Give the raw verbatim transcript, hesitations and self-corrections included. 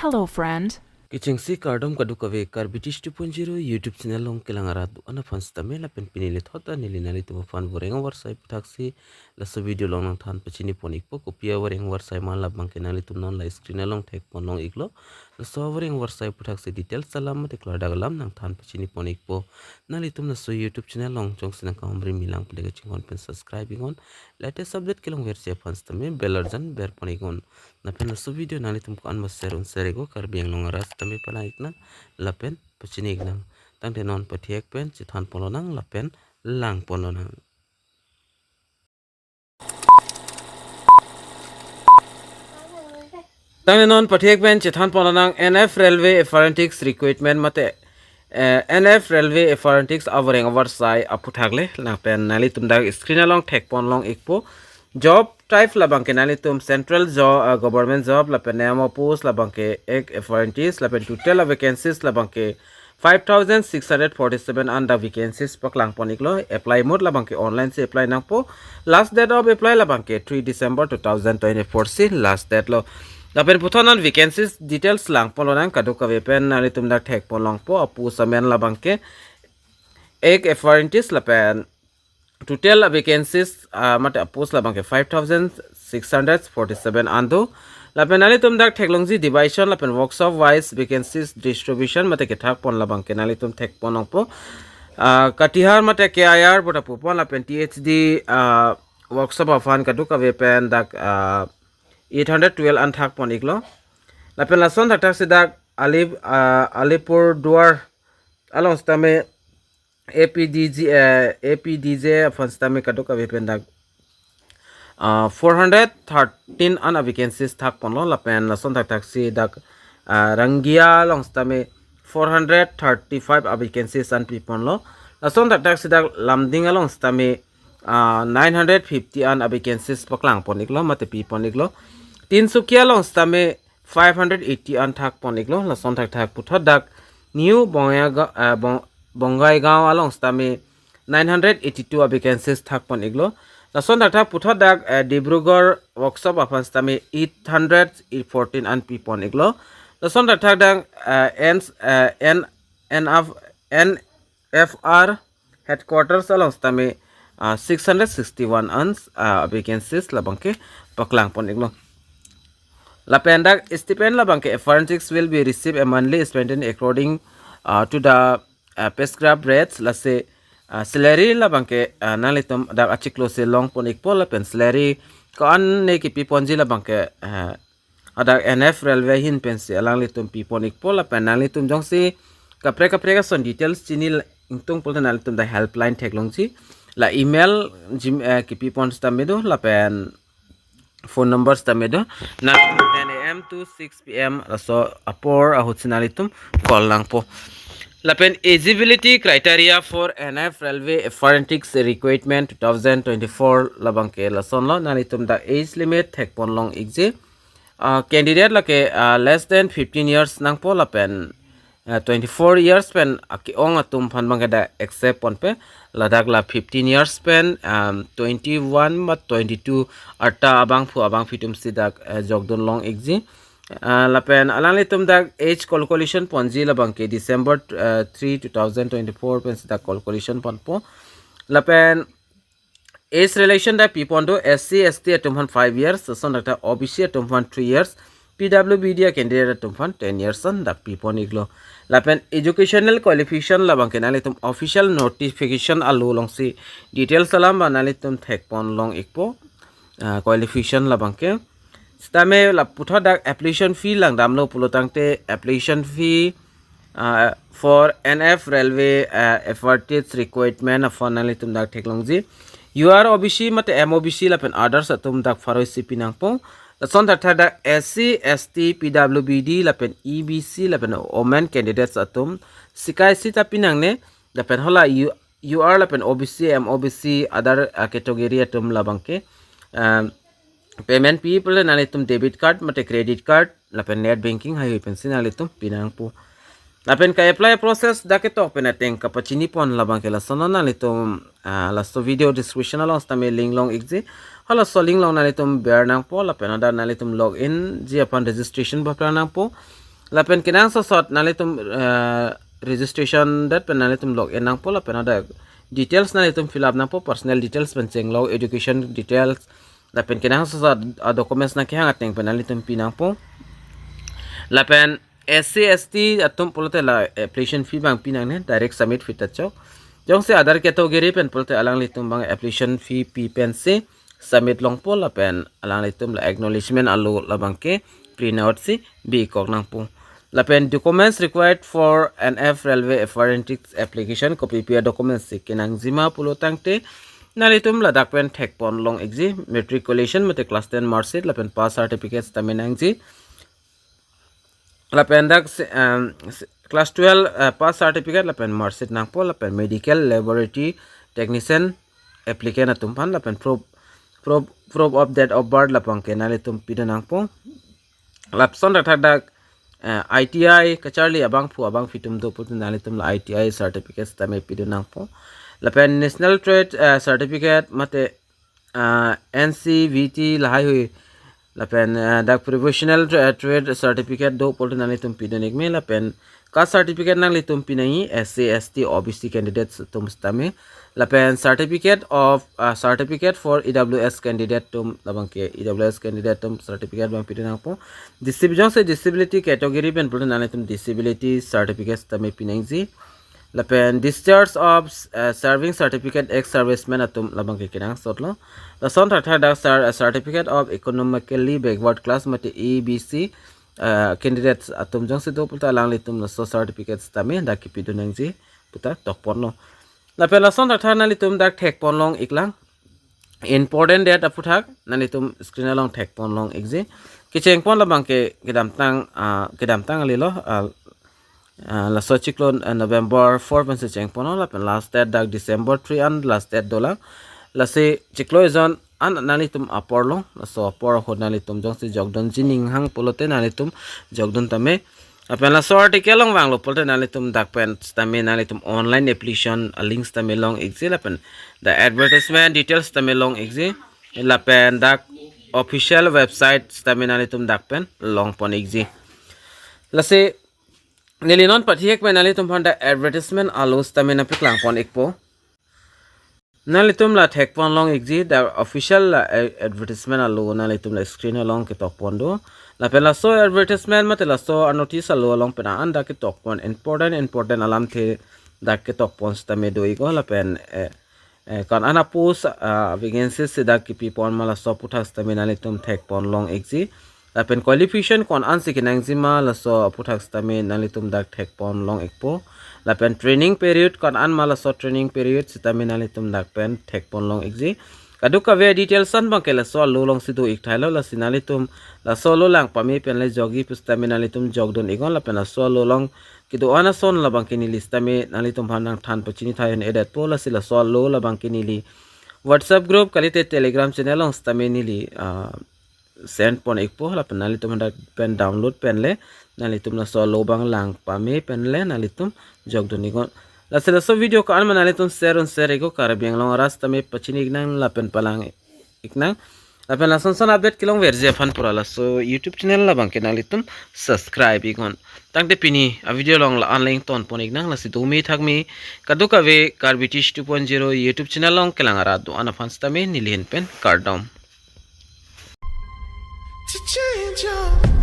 Hello, friend. Kechengsi kardom kadokave, Karbi Tish two point zero YouTube channel along kelang arat do-an aphan sitame lapen pini lethot ta neli nanglitum aphan voreng avarsai aputhaksi laso video along nangthan pachini pon ikpo. Kopi avoreng avarsai ma labangke nanglitum non la screen along thekpon long iklo. Laso avoreng avarsai aputhaksi details alam mate klardak alam nangthan pachini pon ikpo. Nanglitum laso YouTube channel along jongsi nangkahumri milang pule kachinghon pen subscribe iknon. Latest update kelongverji aphan sitame bell arjan berpon iknon. Lapen laso video nanglitum ko-an ma share un share iknon, Karbi Anglong arat sitame palang iknang lapen pachini iknang. Tangte non pathek pen chethan ponlonang lapen lang ponlonang. Tangte non pathek pen chethan ponlonang N F Railway Apprentice Recruitment mate, eh, N F Railway Apprentice avoreng avarsai aputhak le lapen nanglitum dak screen along thekpon long ikpo. Job type labangke nanglitum central job, uh, government job lapen M O post labangke ek apprentice lapen total vacancies labangke five thousand six hundred forty-seven an dak vacancies paklang pon iklo. Apply mode labangke online si apply nangpo. Last date of apply labangke three December two thousand twenty-four si last date lo. Lapen puthot non vacancies details lang ponlonang kadokave pen nanglitum dak thekpon longpo. Apost amen labangke ek apprentice lapen total vacancies, uh, mate apost labangke five thousand six hundred forty-seven an do. Lapen nanglitum dak theklongji division lapen workshop wise vacancies distribution mate kethak pon labangke nanglitum thekpon longpo. Uh, Katihar mate K I R bota pupon lapen T H D, uh, workshop aphan kadokave pen dak, uh, eight hundred twelve an thak pon iklo. Lapen lason thakthak si dak Alip, uh, Alipurduar along sitame A P D G, eh, A P D G aphan sitame kadokave pen dak, ah, four hundred thirteen an vacancies thak ponlo lapen lason thakthak si dak, ah, Rangia along sitame four hundred thirty-five vacancies an pi ponlo. Lason thakthak si dak Lumding along sitame, ah, nine hundred fifty an vacancies paklang pon iklo mate pi pon iklo. Tinsukia along sitame five hundred eighty an thak pon iklo. Lason thakthak puthot dak New Bongaiga-, ah, Bong-, Bongaigaon along sitame nine hundred eighty-two vacancies thak pon iklo. Lason thakthak puthot dak, eh, Dibrugarh workshop aphan sitame eight hundred fourteen an pi pon iklo. Lason thakthak dak, eh, N, eh, N, N F, N F R headquarters along sitame, ah, six hundred sixty-one an, ah, vacancies labangke paklang pon iklo. Lapen dak stipend labangke apprentice will be receive a monthly stipend according, uh, to the, uh, prescribed rates. Lasi, uh, salary labangke, uh, nanglitum dak achiklo si long pon ikpo lapen salary ko-an ne kipi ponji labangke, uh, adak N F Railway ahin pensi alanglitum pi pon ikpo lapen nanglitum jongsi kaprek kaprek ason details chini ingtung pulote nanglitum dak helpline theklongji. La email jim, eh, kipi pon sitame do lapen phone number sitame do. Na ten A M to six P M laso apor ahut si nanglitum call nangpo. Lapen eligibility criteria for N F Railway Apprentice Recruitment two thousand twenty-four labangke lasonlo, nanglitum dak age limit thekpon long ikji. Ah, candidate lake, ah, less than fifteen years nangpo lapen, ah, twenty-four years pen ake-ong atum aphan bangke dak accept ponpe. Ladak la fifteen years pen, um, twenty-one ma twenty-two arta abangphu abangphi atum si dak, eh, jokdun long ikji. Ah, lapen alanglitum dak age calculation ponji labangke December, eh, three, two thousand twenty-four pen si dak calculation ponpo. Lapen age relation dak pi pon do, S C, S T atum aphan five years, lason dak ta O B C atum aphan three years, P W B D candidate atum aphan ten years an dak pi pon iklo. Lapen educational qualification labangke nanglitum official notification alo alongsi details alam ba nanglitum thekpon long ikpo, ah, qualification labangke. Sitame la puthot dak application fee langdamlo pulo tangte application fee, uh, for N F Railway, uh, Apprentice Recruitment aphan nanglitum dak theklongji. U R O B C mate M O B C lapen others atum dak pharo isi pi nangpo. Lason thakthak dak S C, S T, P W B D lapen E B C lapen women candidates atum sikai sita pi nangne lapen hala U-, U R lapen O B C, M O B C, other, uh, category atum labangke, um, payment pi pulote nanglitum debit card mate credit card lapen net banking haihui pensi nanglitum pi nangpo. Lapen ka-apply process dak ketok pen ateng kapachini pon labangke lasonlo, nanglitum, ah, laso video description along sitame link long ikji. Halaso link along nanglitum ber nangpo lapen hadak nanglitum log in ji aphan registration bapra nangpo. Lapen kenangsot nanglitum, eh, registration date pen nanglitum log in nangpo, lapen ada details nanglitum fill up nangpo, personal details pen chenglok, education details, lapen kenangsot a documents nangkehang ateng pen nanglitum pi nangpo. Lapen S C S T atum pulote la application fee abang pi nangne, direct submit fee ta chok. Jongsi other category pen pulote alanglitum abang application fee pi pensi submit longpo, lapen alanglitum la acknowledgement alo labangke print out si bikok nangpo. Lapen documents required for N F Railway apprentice application, kopi pi a documents si kenangjima pulo tangte nanglitum ladak pen thekpon long ikji, matriculation mate class ten mark sheet lapen pass certificate tame nangji. Lapen dak se-, um, se-, class twelve, uh, pass certificate lapen mark sheet nangpo, lapen medical laboratory technician applicant atum aphan, lapen proof, proof, proof of date of birth labangke nanglitum pidun nangpo. Lapuson thakthak dak, uh, I T I kacharli abangphu abangphi atum do putin nanglitum la I T I certificate tame pidun nangpo. Lapen national trade, uh, certificate mate, uh, N C V T lahaihui, lapen, uh, dak professional tra-, trade certificate do pulote nanglitum pidun ikme, lapen caste certificate nanglitum pinangji S C, S T, O B C candidates atum tame. Lapen certificate of, uh, certificate for E W S candidate atum, labangke E W S candidate atum certificate abang pidun nangpo. Disab-, jongsi disability category pen pulote nanglitum disability certificate tame pinangji. Lapen discharge of, uh, serving certificate ex-serviceman atum labangke kenangsotlo. Lason thakthak dak cer-, uh, certificate of economically backward class mate E B C, uh, candidates atum jongsi do pulote alanglitum laso certificates tame dak kipidun nangji puta tokponlo. Lapen lason thakthak nanglitum dak thekpon long iklang. Important date aputhak nanglitum screen along thekpon long ikji. Kechengpon labangke kedamtang, ah, kedamtang alilo, ah, ah, laso chiklo, ah, November four pensi chengponlo, lapen last date dak December three an last date dolang. Lasi chiklo ejon an nanglitum apor long, laso apor ahut nanglitum jongsi jokdunji ninghang pulote nanglitum jokdun tame. Lapen laso article along vanglo pulote nanglitum dak pen tame nanglitum online application a links tame long ikji, lapen the advertisement details tame long ikji, lapen dak official website tame nanglitum dak pen longpon ikji. Lasi neli non pathek pen nanglitum aphan dak advertisement alo tame nangpaklangpon ikpo. Nanglitum la thekpon long ikji, the official la, eh, advertisement alo nanglitum la screen along ketokpon do. Lapen laso advertisement mate laso a notice alo along pen an dak ketokpon important important alamthe dak ketokpon tame do iknon, lapen, eh, eh, kon-an a post, ah, vacancies si dak kipipon ma laso aputhak tame nanglitum thekpon long ikji. Lapen qualification kon-ansi kenangjima laso aputhak tame nanglitum dak thekpon long ikpo. Lapen training period kon-an ma laso training period sitame nanglitum dak pen thekpon long ikji. Kadokave details an abangke laso alo alongsi do ikthailo, lasi nanglitum laso alo lang pame pen le jokji pusitame nanglitum jokdun iknon, lapen laso alo along kedo-an ason labangke neli sitame nanglitum aphan nangthan pachini thai un-edetpo, lasi laso alo labangke neli WhatsApp group kalite Telegram channel along sitame neli, ah, send pon ikpo, lapen nanglitum dak pen download pen le nanglitum laso alo abang lang pame pen le nanglitum jokdun iknon. Lasi laso video ko-an ma nanglitum share un share iknon, Karbi Anglong arat tame pachini iknang lapen palang iknang. Lapen lason son update kelongverji aphan pura laso YouTube channel labangke nanglitum subscribe iknon. Tangte pini a video along la-an le ingtonpon iknang, lasi domi thakmi kadokave Karbi Teach two point zero YouTube channel along kelang arat do-an aphan sitame neli ahin pen kardom. To change your